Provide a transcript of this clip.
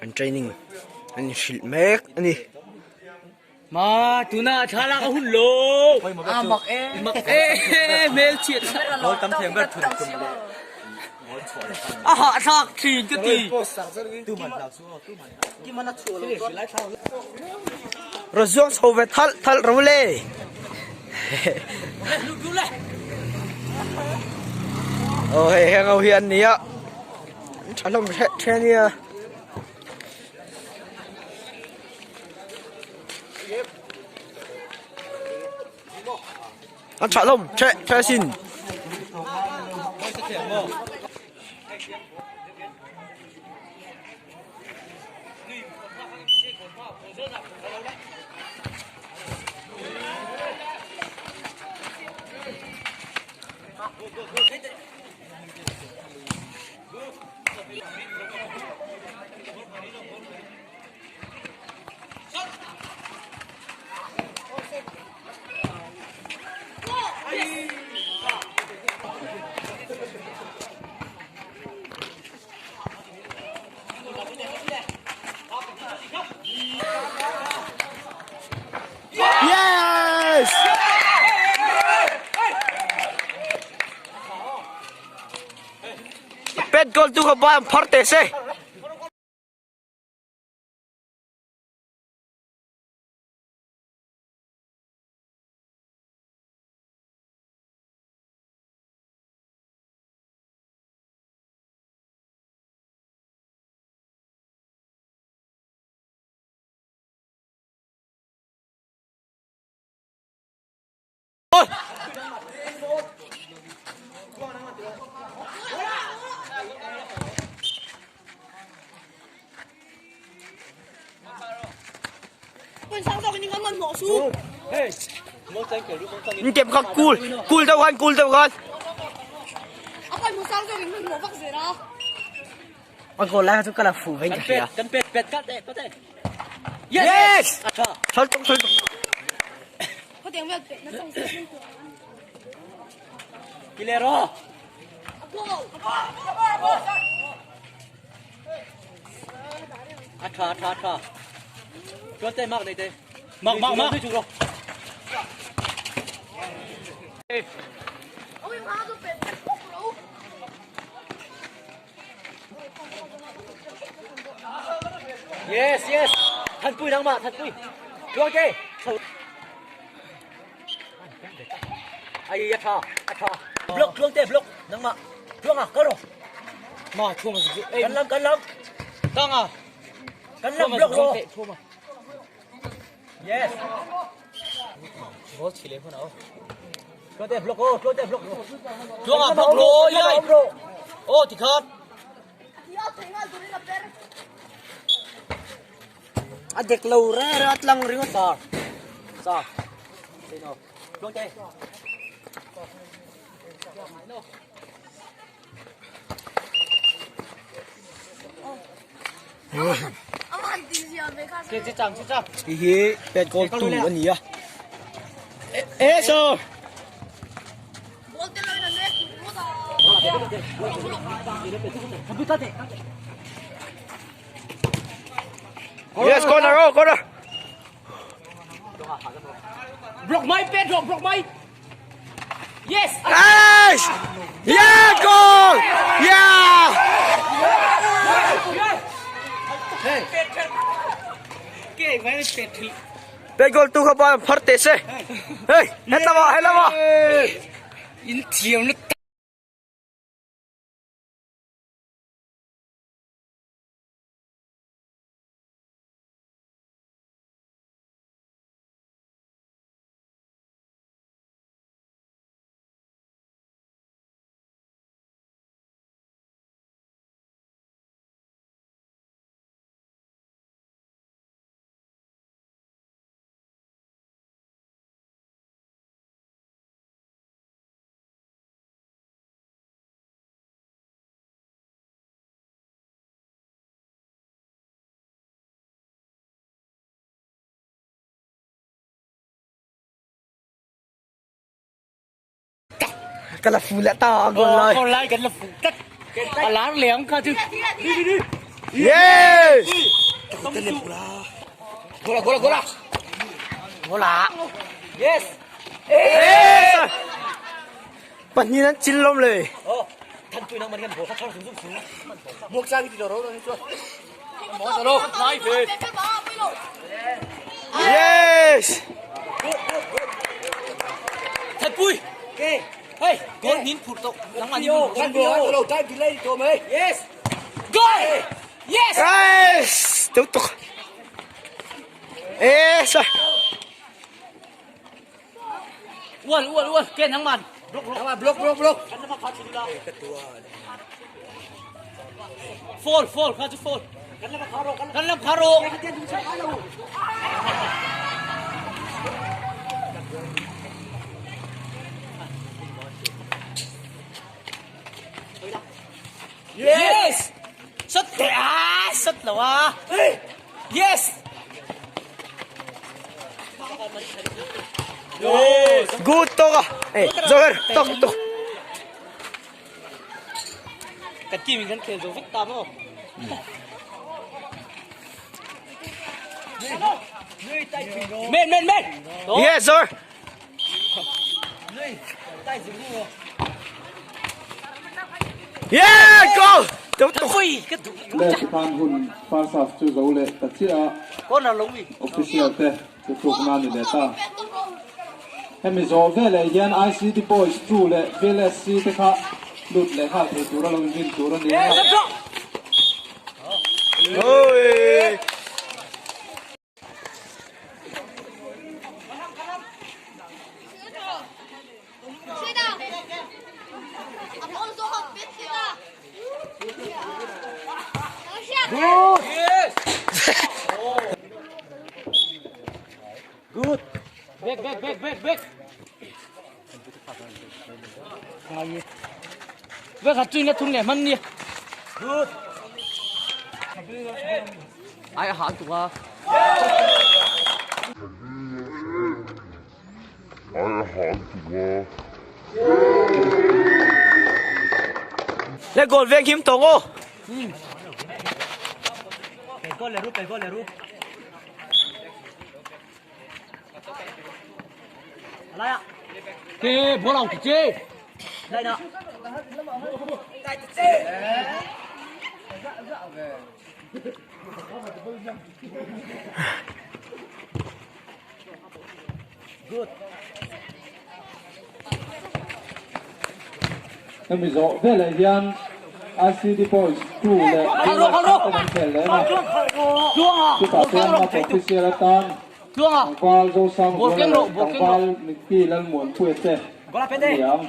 An training an inhrilh mek a ni. Ma tuna thlalak a hun lo. A mak e. Mak e hmel chhiat. Goal tam thiam ber thun tum leh. A hah thlak thin ka ti. Rawn zuang chho ve thalh thalh ro le. Aw hei heng ho hi an ni a. An tha hlawm hreh hreh a nia. An tha hlawm hreh hreh asin. Yes! Pet goal tu kha ba phar te se. Kẹp khắc cul, cul đâu gan, cul đâu gan. An goal lai chu kala fu vein ka hria. Kan pet pet kat e kat e. Yes! Thal tung thal tung. Kilero. A tha tha tha. Chuan te mak nei te. Mak mak mak. Chu ro. Yes yes. Than pui nang ma than pui. Chuan te. Ai a tha a tha. Block chuan te block nang ma. Chuang a kal ro. Ma chuang a Kan lam kan lam. Tang a. Kan lam block ro. Yes. Ball chile hun au. Chuan te block o, chuan te block ro. Chuang a block ro yai. O ti khan. A dek lo re re a tlang ringawt. Sar. Sar. Sino. Chuan te. Hi hi pet goal tu a ni a. E so. Yes, corner, oh, corner. Block mai Pedro, block mai. Yes. Yes! Yeah, goal! Yeah! Pet goal tu kha ba phar te se. Hey, hết lama, hết lama. In thiam na Ka la fu leh ta a goal lai. Goal lai kan la fu tlat. A lar leh ang kha chu. Yes! Gola gola gola. Gola. Yes. Yes! Pahnih an chil lawm le. Oh, than pui nang man kan ball kha thar zung zung su. Muak chang ti ro ro ni chu. Yes! Than pui. Okay. Hey, goal nin phur tok. Nang man Than pui lo time delay to mai. Yes. Goal. Yes. Yes! Tutok. Yes! Ual ual ual ke nang man. Block block block block block. Fall fall kha chu fall. Kan lam kharo. Yes. Sut te a sut lo a. Yes. Good tok a. Eh, Zoher, tok tok. Kan team in kan khel zo vek ta maw. Men men men. Yes, sir. Yeah, go! Tutok. Pui ka du. Left khan hun first half chu zo leh ta chiah a, Corner lo wi. official te chu tluk na ni leh ta. Hemi zawh veleh hian ICT Boys 2 leh VLSC te kha lut leh nghal thei tur a lo inrin tur a ni a. Oi! Good. Back back back back back. Back hat chui na thung leh hman nia. Good. Ai a hal tuk a. Le goal veng him tawng aw. Pe goal leh ru pe goal leh ru. Ke ball out che. Lai na. Good. Hemi zawh veleh hian ICD Boys 2 leh Village an khel leh a, chutah chuan match official atan tlangval Zosangzuala leh tlangval Micky Lalmuanpuia te an ni ang.